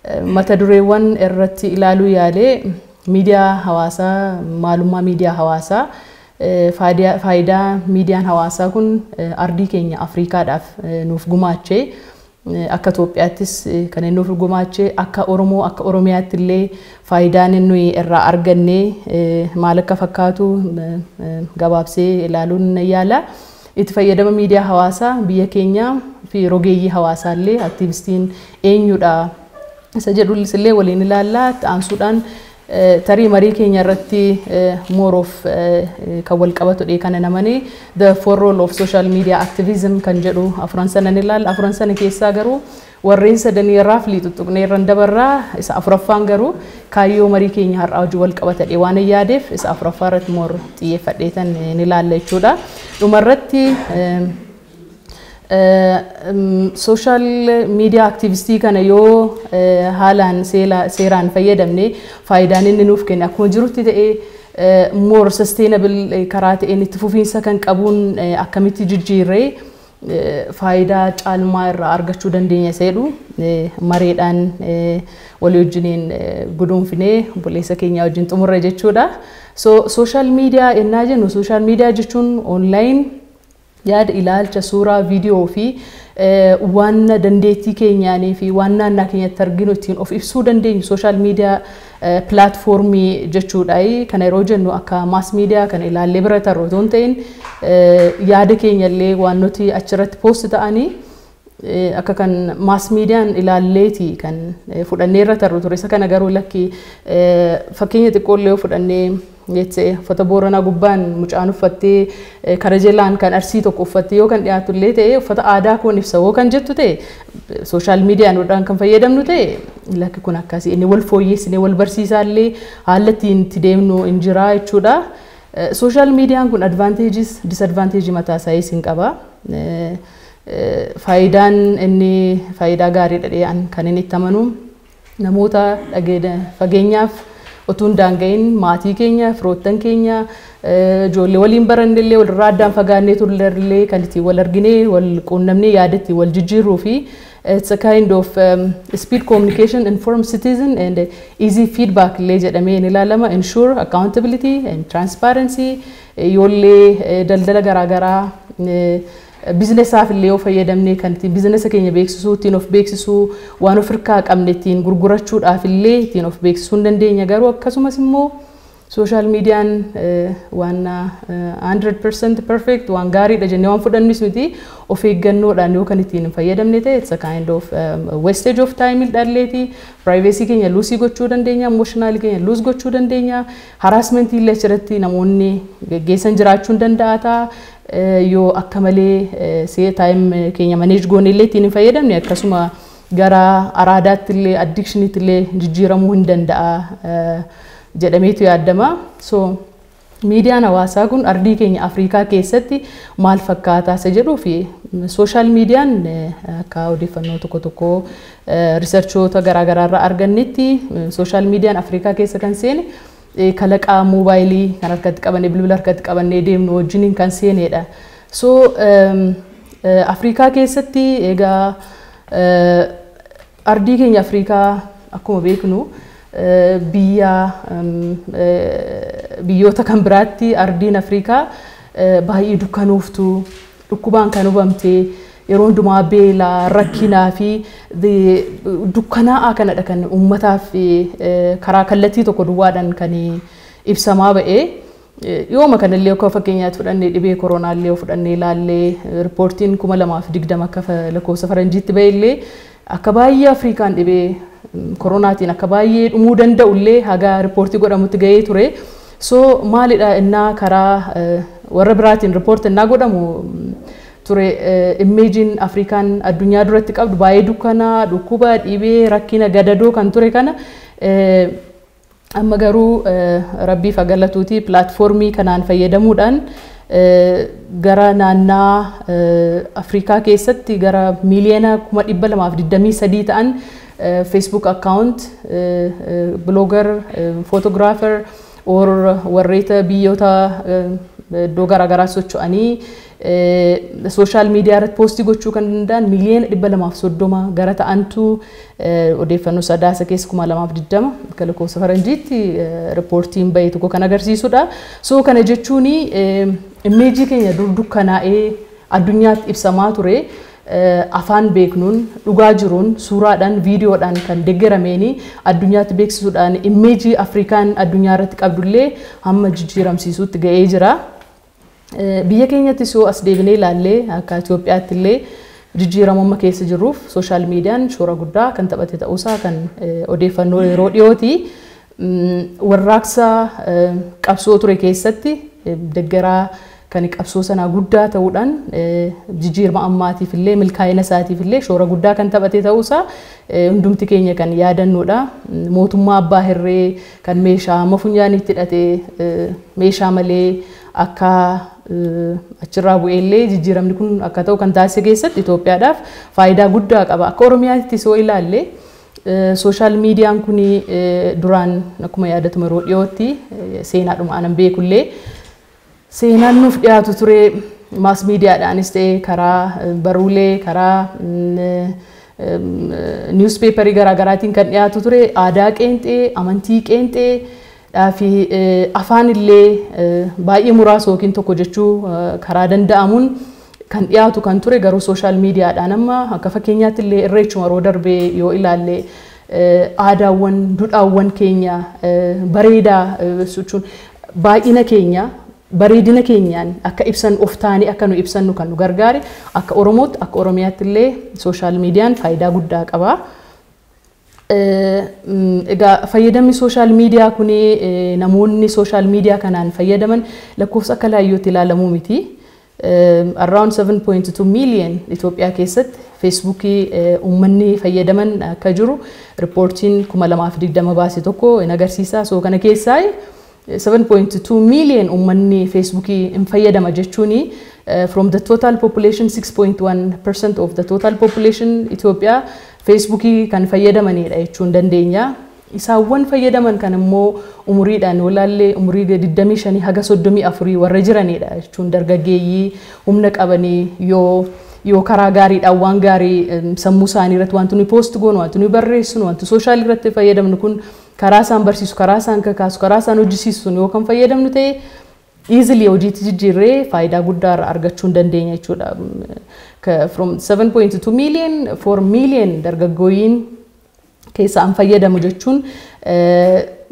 Mata dureewwan irratti ilaaluu yaalee miidiyaa hawaasaa, maalummaa miidiyaa hawaasaa, faayidaa miidiyaan hawaasaa kun ardii keenya Afrikaadhaaf nuuf gumaachee, akka Itoophiyaattis kan inni nuuf gumaachee, akka Oromoo, akka Oromiyaatti illee faayidaan inni irraa arganne maal akka fakkaatu gabaabsee ilaaluun ni yaala. Itti fayyadama miidiyaa hawaasaa biyya keenyaa fi rogeeyyii hawaasaa illee, aktiivistiin eenyudha isa jedhus illee waliin ilaallaa. Itti aansuudhaan tarii marii keenya irratti more of kan wal qabatudha kana namanii the four role of social media activism kan jedhu afuran sana ni ilaalla. Afuran sana keessaa garuu warreen sadanii roughly tuttuqnee irran dabarraa, isa afuraffaan garuu kaayyoo marii keenya har'aa hojii wal qabatadhe waan hin yaadeef isa afuraffaa irratti more xiyyeeffadheetan ni ilaalla jechuudha. Dhumarratti social media activistii kana yoo haalaan seeraan fayyadamne faayidaan inni nuuf kenne akkuma jirutti ta'ee, more sustainable karaa ta'een, itti fufiinsa kan qabuun akkamitti jijjiirree faayidaa caalmaa irraa argachuu dandeenya isa jedhu mareedhaan walii wajjiniin guduunfinee obboleessa keenya wajjin xumurre jechuudha. So social media ennaa jennu, social media jechuun online yaada, ilaalcha, suuraa, viidiyoo fi waan dandeettii keenyaanii fi waan naannaa keenyatti arginu ittiin of ibsuu dandeenyu social media platformii jechuudha. Kana yeroo jennu akka mass media kana ilaallee bira tarru otoo hin ta'in, yaada keenya illee waan nuti achirratti post ta'anii akka kan mass mediaan ilaalleeti kan fudhannee irra tarru ture. Isa kana garuu lakki, fakkeenya xiqqoollee yoo fudhannee jette, uffata Booranaa gubbaan mucaan uffattee kara jalaan kan Arsii tokko uffattee yoo kan dhiyaatu illee ta'e, uffata aadaa koon ibsa yoo kan jettu ta'e, social mediaan kan fayyadamnu ta'e, lakki kun akkasii inni wal fooyyessinee wal barsiisaa illee haala ittiin itti deemnu hin jira jechuudha. Social mediaan kun advantageis disadvantageii mataa isaa hin qaba. Faayidaan inni faayidaa gaariidha dhee'an kan inni itti amanu, namoota fageenyaaf utuu hin daanga'in maatii keenya, firoottan keenya, ijoollee waliin barannellee walirraa addaan fagaannee turrellee kan ittiin wal arginee wal quunnamnee yaada ittiin wal jijjiirruu fi it's a kind of speed communication, informed citizen and easy feedback illee jedhamee ni ilaalama. Ensure accountability and transparency, ijoollee daldala garaagaraa businessaaf illee yoo fayyadamne kan ittiin businessa keenya beeksisuu, ittiin of beeksisuu, waan of hirkaa qabne ittiin gurgurachuudhaaf illee ittiin of beeksisuu hin dandeenya. Garuu akkasumas immoo social mediaan waan 100% perfect, waan gaariidha jennee waan fudhannus miti. Of eeggannoodhaan yoo kan ittiin hin fayyadamne ta'e, it's a kind of wastage of time dhalleeti. Privacy keenya lose gochuu dandeenya, emotional keenya lose gochuu dandeenya, harassmentii illee achirratti namoonni geggeessan jiraachuu hin danda'a. Yoo akka malee see time keenya manage goone illee ittiin hin fayyadamne, akkasuma gara araadaatti illee, addictionitti illee jijjiiramuu hin danda'a jedhameetu yaadama. So miidiyaan hawaasaa kun ardii keenya Afrikaa keessatti maal fakkaataa isa jedhuu fi social mediaan akka odeeffannoo tokko tokko researchoota garaagaraa irraa argannetti, social mediaan Afrikaa keessa kan seene kalaqaa moobaayilii kan harkatti qabannee, bilbila harkatti qabannee deemnu wajjiniin kan seenedha. So Afrikaa keessatti egaa ardii keenya Afrikaa akkuma beeknu biyya biyyoota kan biraatti ardiin Afrikaa baay'ee dukkanooftuu, dhukkubaan kan hubamte, yeroo hundumaa beelaa, rakkinaa fi dukkanaa'aa kanadha kan uummataaf karaa kallattii tokko duwwaadhaan kan ibsamaa ba'ee. Yooma kanallee akka fakkeenyaatti fudhannee, dhibee koronaallee yoo fudhannee ilaallee, riippoortiin 2020 akka lakkoofsa faranjiitti ba'e illee akka baay'ee Afrikaan dhibee koronaatiin akka baay'ee dhumuu danda'u illee haga riippoortii godhamutti ga'ee ture. So maalidha innaa karaa warra biraatiin riippoortii innaa godhamu ture, imageiin Afrikaan addunyaa duratti qabdu baay'ee dukkanaa, dhukkuba, dhibee, rakkina, gadadoo kan ture kana, amma garuu rabbiif galatuuti platformii kanaan fayyadamuudhaan gara naannaa Afrikaa keessatti gara miiliyoona 223,000 ta'an Facebook account, blogger, photographer or warreeta biyyoota iddoo garaagaraa socho'anii social media irratti post gochuu kan danda'an 230,000,000 gara ta'antu odeeffannoo Sadaasa keessa 2020 akka lakkoofsa faranjiitti riippoortiin bahe tokko kan agarsiisudha. So kana jechuun image keenya dur dukkanaa'ee addunyaatti ibsamaa ture afaan beeknuun, dhugaa jiruun, suuraadhaan, viidiyoodhaan kan deeggarameeni addunyaatti beeksisuudhaan image Afrikaan addunyaa irratti qabdullee hamma jijjiiramsiisuutti ga'ee jira. Biyya keenyattis yoo as deebinee ilaallee, akka Itoophiyaatti illee jijjiirama amma keessa jirruuf social mediaan shoora guddaa kan taphate ta'uusaa kan odeeffannoo yeroo dhiyooti. Warraaqsa qabsoo ture keessatti deeggaraa kan qabsoo sanaa guddaa ta'uudhaan jijjiirama ammaatiif illee, milkaa'ina isaatiif illee shoora guddaa kan taphate ta'uusaa hundumti keenya kan yaadannuudha. Mootummaa abbaa hirree kan meeshaa amma funyaanitti hidhatee meeshaa malee akka achirraa bu'ee illee jijjiiramni kun akka ta'u kan taasise keessatti Itoophiyaadhaaf faayidaa guddaa qaba. Akka Oromiyaattis yoo ilaalle, social mediaan kun duraan akkuma yaadatamu yeroo dhiyootti seenaadhuma anan beekullee seenaan nuuf dhiyaatu ture mass mediadhaanis ta'e, karaa baruulee, karaa newspaperii garaagaraatiin kan dhiyaatu ture aadaa qeenxee, amantii qeenxee fi afaan illee baay'ee muraasa yookiin tokko jechuu karaa danda'amuun kan dhiyaatu kan ture. Garuu social mediadhaan amma akka fakkeenyaatti illee irreechuma yeroo darbee yoo ilaalle, aadaawwan, duudhaawwan keenya bareedaa jechuun baay'ina keenya bareedina keenyaan akka ibsan, of taanii akka nu ibsannu kan nu gargaare, akka Oromootti, akka Oromiyaatti illee social mediaan faayidaa guddaa qaba. Egaa fayyadamni social media kun, namoonni social media kanaan fayyadaman lakkoofsa akka laayyootti ilaalamuu miti. Around 7.2 million Itoophiyaa keessatti Facebookii uummanni fayyadaman akka jiru riippoortiin 2020 baase tokko in agarsiisa. So kana keessaa 7.2 million uummanni Facebookii hin fayyadama jechuun from the total population, 6.1% of the total population Itoophiyaa Facebookii kan fayyadamanidha jechuun dandeenya. Isaawwan fayyadaman kan immoo umuriidhaan walaallee umurii 25 haga 34 warra jiranidha jechuun dargaggeeyyii humna qabanii yoo karaa gaariidhaan waan gaarii sammuu isaanii irratti wanti nuyi post goonu, wanti nuyi barreessinu, wanti social irratti fayyadamnu kun karaa isaan barsiisu, karaa isaan kakaasu, karaa isaan hojjisiisu yoo kan fayyadamnu ta'e, easily hojiitti jijjiirree faayidaa guddaa irraa argachuu hin dandeenya jechuudha. From 7.2 million, 4 million dargaggooyyiin keessa an fayyadamu jechuun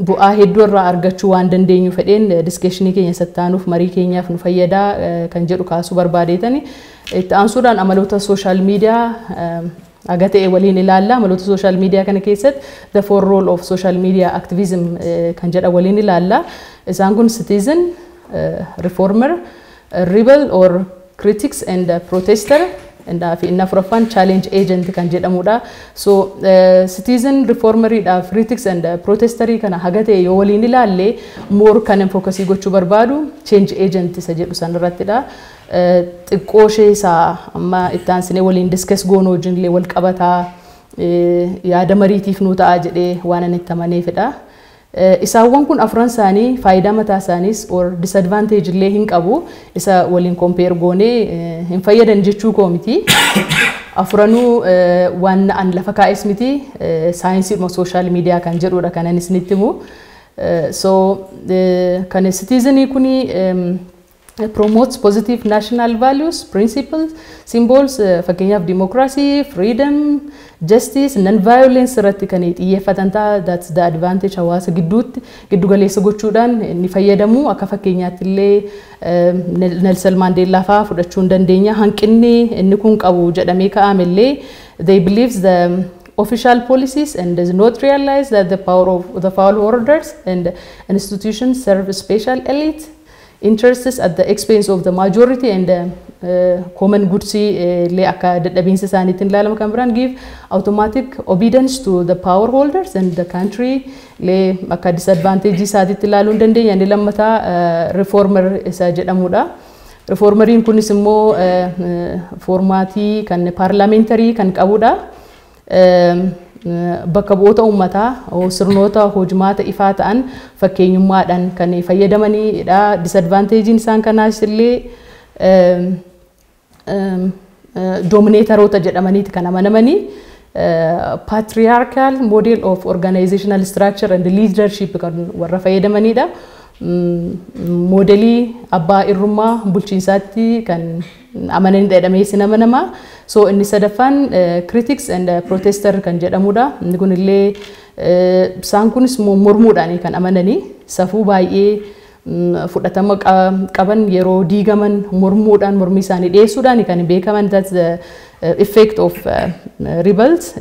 bu'aa hedduu irraa argachuu waan dandeenyu fedheen discussionii keenya sattaanuuf, marii keenyaaf nu fayyadaa kan jedhu kaasuu barbaadeetani. Itti aansuudhaan amaloota social media haga ta'e waliin ilaalla. Amaloota social media kana keessatti the four role of social media activism kan jedha waliin ilaalla. Isaan kun citizen, reformer, rebel or critics and protester fi inni afuraffaan change agent kan jedhamudha. So citizen, reformeriidhaaf critics and protesterii kana haga ta'e yoo waliin ilaalle, more kan focusii gochuu barbaadu change agent isa jedhu san irrattidha. Xiqqoo ishee isaa amma itti aansinee waliin discuss goonuu wajjin illee wal qabataa, yaada mariitiif nuu ta'a jedhee waan ani itti amaneefidha. Isaawwan kun afran isaanii faayidaa mataa isaaniis or disadvantage illee hin qabu. Isa waliin compare goonee hin fayyadan jechuu koo miti. Afranuu waan an lafa kaa'es miti, saayinsiidhuma social media kan jedhudha kan ani isinitti himu. So kan citizenii kuni promotes positive national values, principles, symbols, fakkeenyaaf democracy, freedom, justice, non-violence irratti kan xiyyeeffatan ta'a. That's the advantage. Hawaasa gidduutti giddugaleessa gochuudhaan ni fayyadamu. Akka fakkeenyaatti illee Nelson Mandela fa'aa fudhachuu hin dandeenya. Hanqinni inni kun qabu jedhamee kaa'ame illee, they believe the official policies and does not realize that the power of the power holders and institutions serve special elite interests at the expense of the majority and the common goods illee akka dadhabiinsa isaaniitiin ilaalama. Kan biraan give automatic obedience to the power holders and the country illee akka disadvantage isaatiitti ilaaluu hin dandeenya. Inni lammataa reformer isa jedhamudha. Reformeriin kunis immoo formatii kan parliamentary kan qabudha. Bakka bu'oota uummataa sirnoota hojimaata ifaa ta'an fakkeenyummaadhaan kan fayyadamanidha. Disadvantageiin isaan kanaas illee dominatoroota jedhamaniiti kan amanamanii. Patriarchal model of organizational structure and leadership kan warra fayyadamanidha. Modelii abbaa irrummaa bulchiinsaatti kan amananidha jedhamee sin amanama. So inni sadaffaan critics and protester kan jedhamudha. Inni kunillee isaan kunis mormuudhaan kan amananii, safuu baay'ee fudhatama qaban yeroo diigaman mormuudhaan, mormii isaanii dhiyeessuudhaan kan beekaman. That's the effect of rebels.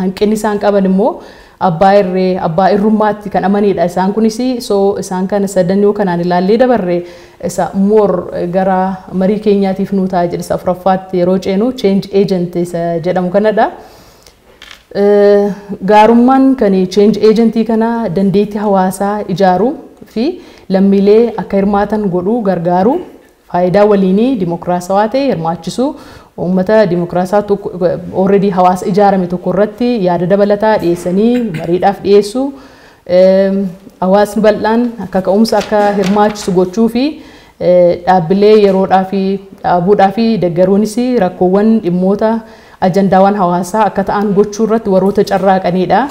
Hanqinni isaan qaban immoo abbaa irree, abbaa irrummaatti kan amanidha isaan kunis. So isaan kana sadan yoo kanaan ilaallee dabarre, isa more gara marii keenyaatiif nuu ta'a jedhe isa afuraffaatti yeroo ceenu, change agent isa jedhamu kanadha. Gaarummaan kan change agentii kana dandeettii hawaasaa ijaaruu fi lammiilee akka hirmaatan godhuu gargaaru, faayidaa waliinii dimokiraasawaa ta'e hirmaachisuu, uummata dimokiraasaa tokko already hawaasa ijaarame tokko irratti yaada dabalataa dhiyeessanii mariidhaaf dhiyeessuu, hawaasni bal'aan akka ka'umsa akka hirmaachisu gochuu fi dhaabbilee yeroodhaa fi dhaabuudhaa fi deeggaruunis rakkoowwan dhimmoota ajandaawwan hawaasaa akka ta'an gochuu irratti warroota carraaqanidha.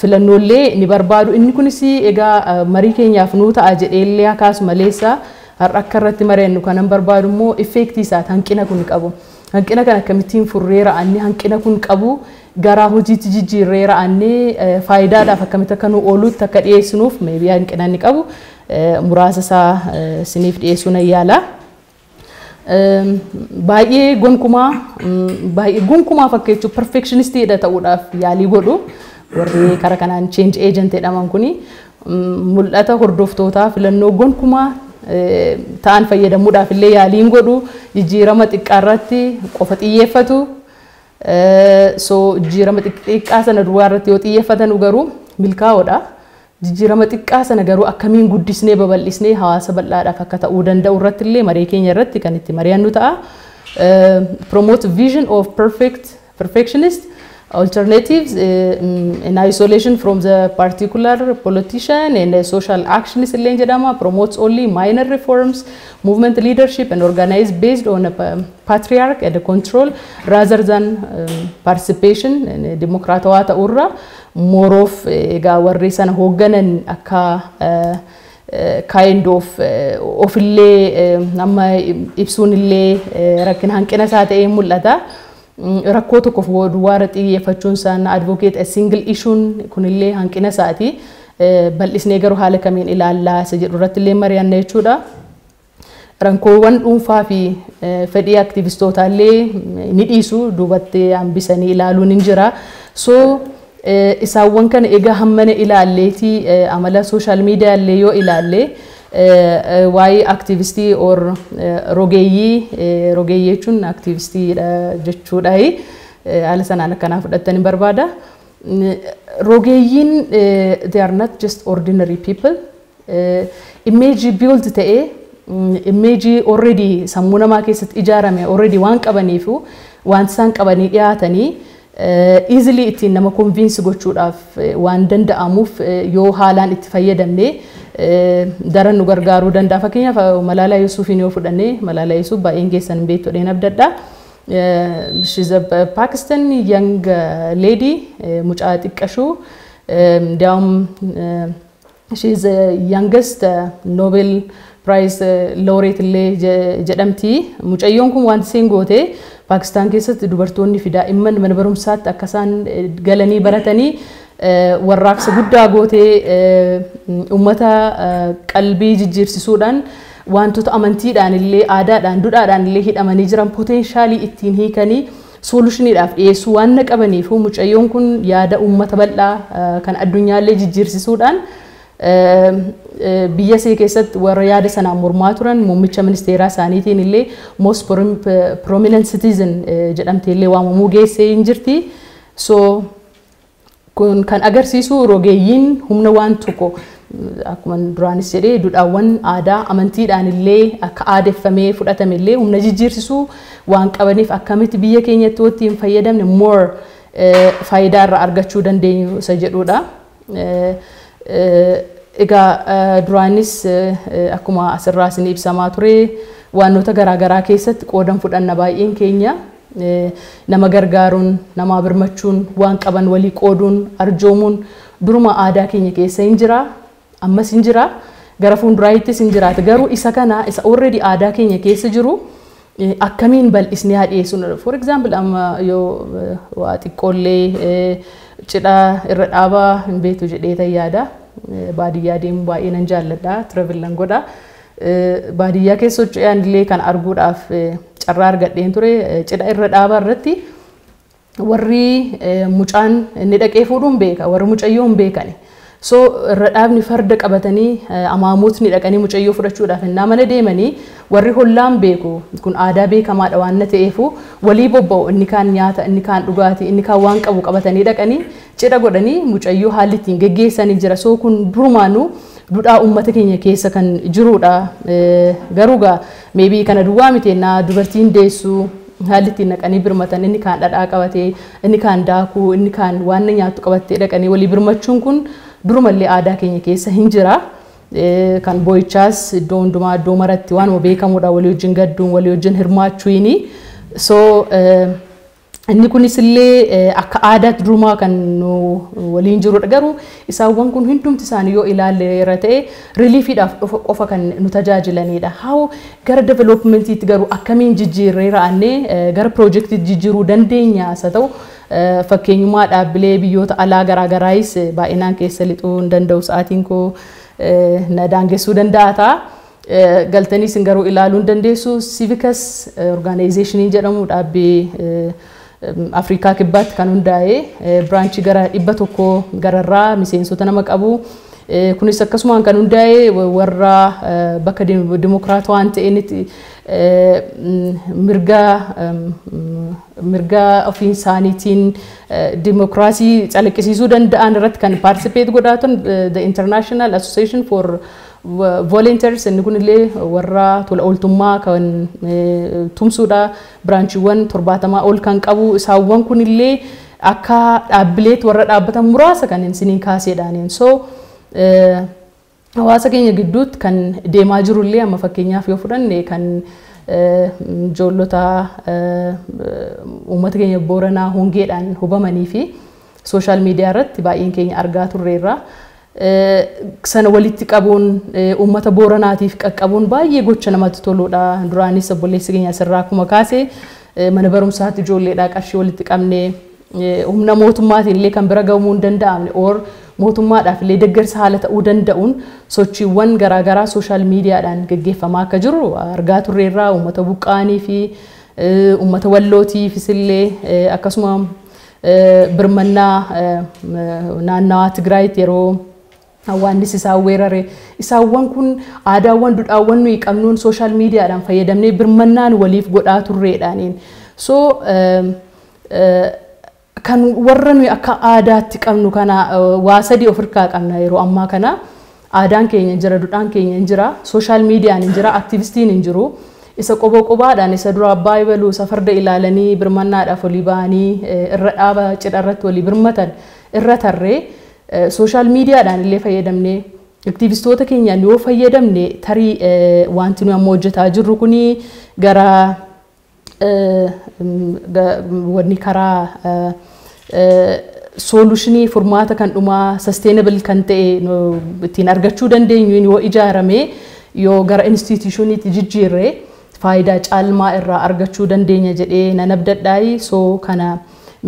Filannoolee ni barbaadu. Inni kunis egaa marii keenyaaf nuu ta'a jedheellee akkasuma maleessa har'a akka irratti mari'annu kanan barbaadu immoo effectii isaati, hanqina kun qabu. Hanqina kana akkamittiin furree ra'annee, hanqina kun qabu gara hojiitti jijjiirree ra'annee faayidaadhaaf akkamitti akka nu oolutti akka dhiyeessinuuf, maybe hanqina inni qabu muraasa isaa isiniif dhiyeessuu nan yaala. Baay'ee gonkumaa, baay'ee gonkumaa fakkeechuu, perfectionistiidha ta'uudhaaf yaalii godhu. Warri karaa kanaan change agent jedhaman kuni mul'ata hordoftootaa filannoo gonkumaa ta'an fayyadamuudhaaf illee yaaliin godhu, jijjiirama xiqqaa irratti qofa xiyyeeffatu. So jijjiirama xiqqaa sana duwwaa irratti yoo xiyyeeffatan garuu milkaa'oodha. Jijjiirama xiqqaa sana garuu akkamiin guddisnee babal'isnee hawaasa bal'aadhaaf akka ta'uu danda'u irratti illee marii keenya irratti kan itti mari'annu ta'a. Promote vision of perfectionist alternatives in isolation from the particular politician and social actionist illee jedhama. Promotes only minor reforms, movement leadership and organize based on a patriarch and control rather than participation. Dimokiraatawaa ta'urra more of egaa warri sana hoogganan akka kind of ofillee nama ibsuun illee rakkina hanqina isaa ta'ee mul'ata. Rakkoo tokkoof duwwaara xiyyeeffachuun isaan advocate a single issue kunillee hanqina isaati. Bal'isnee garuu haala kamiin ilaallaa isa jedhu irratti illee mari'anna jechuudha. Rakkoowwan dhuunfaa fi fedhii aktiivistootaa illee ni dhiisu, duubatti hambisanii ilaaluun hin jira. So isaawwan kana egaa hammana ilaalleeti, amala social media illee yoo ilaalle, waa'ee aktiivistii or rogeeyyii, rogeeyyii jechuun aktiivistiidha jechuudha. Haala sanaan akkanaa fudhattanii barbaada. Rogeeyyiin, they are not just ordinary people. Imageii build ta'ee, imageii already sammuu namaa keessatti ijaarame already waan qabaniifu, waan isaan qabanii dhiyaatanii easily ittiin nama convince gochuudhaaf waan danda'amuuf, yoo haalaan itti fayyadamne daran nu gargaaruu danda'a. Fakkeenyaaf Malaalaa Yusufiin yoo fudhanne, Malaalaa Yusuf baay'een keessan hin beektu jedheen abdadha. She's a Pakistan young lady, mucaa xiqqashuu. Ndiyaawum she is the youngest Nobel Prize laureate illee jedhamti. Mucayyoon kun wanti isheen goote, Paakistaan keessatti dubartoonni fi daa'imman mana barumsaatti akka isaan galanii baratanii warraaqsa guddaa gootee, uummata qalbii jijjiirsisuudhaan, wantoota amantiidhaan illee, aadaadhaan, duudhaadhaan illee hidhamanii jiran potentialii ittiin hiikanii solutioniidhaaf dhiyeessuu waan qabaniif, mucayyoon kun yaada uummata bal'aa kan addunyaallee jijjiirsisuudhaan, biyya ishee keessatti warra yaada sanaan mormaa turan muummicha ministeeraa isaaniitiin illee most prominent citizen jedhamtee illee waamamuu geessee hin jirti. So kun kan agarsiisu rogeeyyiin humna waan tokko, akkuma duraanis jedhee, duudhaawwan aadaa amantiidhaan illee akka aadeffamee fudhatame illee humna jijjiirsisuu waan qabaniif, akkamitti biyya keenyatti watti hin fayyadamne more faayidaa irraa argachuu dandeenyu isa jedhudha. Egaa duraanis akkuma asirraa isin ibsamaa ture, waanota garaagaraa keessatti qoodan fudhanna. Baay'een keenya nama gargaaruun, nama birmachuun, waan qaban walii qooduun, arjoomuun duruma aadaa keenya keessa hin jira, ammas hin jira, gara fuulduraattis hin jiraata. Garuu isa kana, isa already aadaa keenya keessa jiru, akkamiin bal'isnee haa dhiyeessinu? For example, amma yoo waa xiqqoollee cidha irra dhaabaa hin beektu jedhee yaada. Baadiyyaa deemuu baay'ee nan jaalladha, travel nan godha. Baadiyyaa keessa socho'an illee kan arguudhaaf carraa argadheen ture. Cidha irra dhaabaa irratti warri mucaan inni dhaqee fuudhuun beeka, warri mucayyoo hin beekani. So irra dhaabni farda qabatanii, amaamotni dhaqanii mucayyoo fudhachuudhaaf innaa mana deemanii, warri hollaan beeku. Kun aadaa beekamaadha waan ta'eefu walii bobba'u. Inni kaan nyaata, inni kaan dhugaatii, inni kaan waan qabu qabatanii dhaqanii cidha godhanii mucayyoo haalli ittiin geggeessanii jira. So kun durumaanuu duudhaa uummata keenya keessa kan jirudha. Garuu gaa maybe kana duwwaa miti. Ennaa dubartiin deessu haalli ittiin dhaqanii birmatan, inni kaan dhadhaa qabatee, inni kaan daakuu, inni kaan waan nyaattu qabattee dhaqanii walii birmachuun kun durumallee aadaa keenya keessa hin jira. Kan boo'ichaas iddoo hundumaa, iddoo maratti waanuma beekamudha, walii wajjin gadduun, walii wajjin hirmaachuuni. So inni kunis illee akka aadaatti durumaa kan nu waliin jirudha. Garuu isaawwan kun hundumti isaanii yoo ilaalle irra ta'e relief iidhaaf qofa kan nu tajaajilanidha. Haa, gara development iitti garuu akkamiin jijjiirree ra'annee gara project iitti jijjiiruu dandeenya? Isa ta'u fakkeenyummaa dhaabbilee biyyoota alaa garaagaraayis baay'inaan keessa lixuu hin danda'u, sa'aatiin koo na daangessuu danda'a ta'a. Galtanii isin garuu ilaaluu hin dandeessu. Civicus Organization jedhamu dhaabbii Afrikaa Kibbaatti kan hundaa'e, branch ii gara 100 gararraa miseensota nama qabu. Kunis akkasumaan kan hundaa'e warra bakka dimokiraatawaa waan ta'eenitti mirga ofii isaaniitiin dimokiraasii calaqqisiisuu danda'an irratti kan participate godhaa turan, the International Association for Volunteers, inni kunillee warra tola ooltummaa kan tumsuudha. Branch iiwwan 70 ol kan qabu. Isaawwan kunillee akka dhaabbileetti warra dhaabbatan muraasa kan isiniin kaaseedhaaniin. So hawaasa keenya gidduutti kan deemaa jirullee amma fakkeenyaaf yoo fudhanne, kan ijoollota uummata keenya Booranaa hongeedhaan hubamanii fi social media irratti baay'een keenya argaa turreerra. Sana walitti qabuun uummata Booranaatiif qaqqabuun baay'ee gocha namatti toludha. Duraanis obboleessi keenya asirraa akkuma kaase mana barumsaatti ijoolleedhaa qarshii walitti qabnee, humna mootummaatiin illee kan bira gahuu hin danda'amne or mootummaadhaaf illee deeggarsa haala ta'uu danda'uun sochiiwwan garaagaraa social media dhaan gaggeeffamaa akka jiru argaa turreerraa. Uummata buqqaanii fi uummata Wallootiifis illee akkasuma birmannaa naannawaa Tigraayitti yeroo hawaannis isaan weerare, isaawwan kun aadaawwan, duudhaawwan nuyi qabnuun social media dhaan fayyadamnee birmannaan waliif godhaa turreedhaaniin. So kan warra nuyi akka aadaatti qabnu kana waa sadii of harkaa qabna yeroo ammaa kana. Aadaan keenya hin jira, duudhaan keenya hin jira, social media n hin jira, activist iin hin jiru. Isa qoba qobaadhaan, isa dura abbaa ibaluu, isa farda ilaalanii birmannaadhaaf olii ba'anii irra dhaaba cidha irratti walii birmatan irra tarree, social media dhaan illee fayyadamnee, activist oota keenyaan yoo fayyadamne, tarii wanti nuyi amma hojjetaa jirru kuni gara wanni karaa solution ii, furmaata kan dhumaa, sustainable kan ta'e ittiin argachuu dandeenyu yoo ijaarame, yoo gara institution iitti jijjiirre, faayidaa caalmaa irraa argachuu dandeenya jedhee nan abdadhaayi. So kana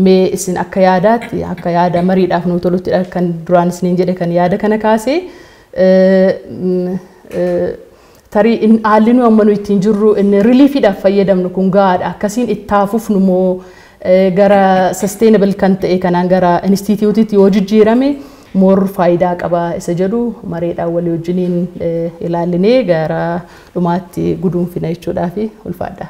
mee isin akka yaadaatti, akka yaada mariidhaaf nu toluttidha kan duraan isiniin jedhe kan yaada kana kaase. Tarii haalli nu amma nu ittiin jirru, inni relief iidhaaf fayyadamnu kun gahaadha, akkasiin itti haafufnu moo gara sustainable kan ta'e kanaan gara institute iitti yoo jijjiirame more faayidaa qaba isa jedhu mareedhaan walii wajjiniin ilaallinee gara dhumaatti guduunfina jechuudhaaf. Ulfaadha.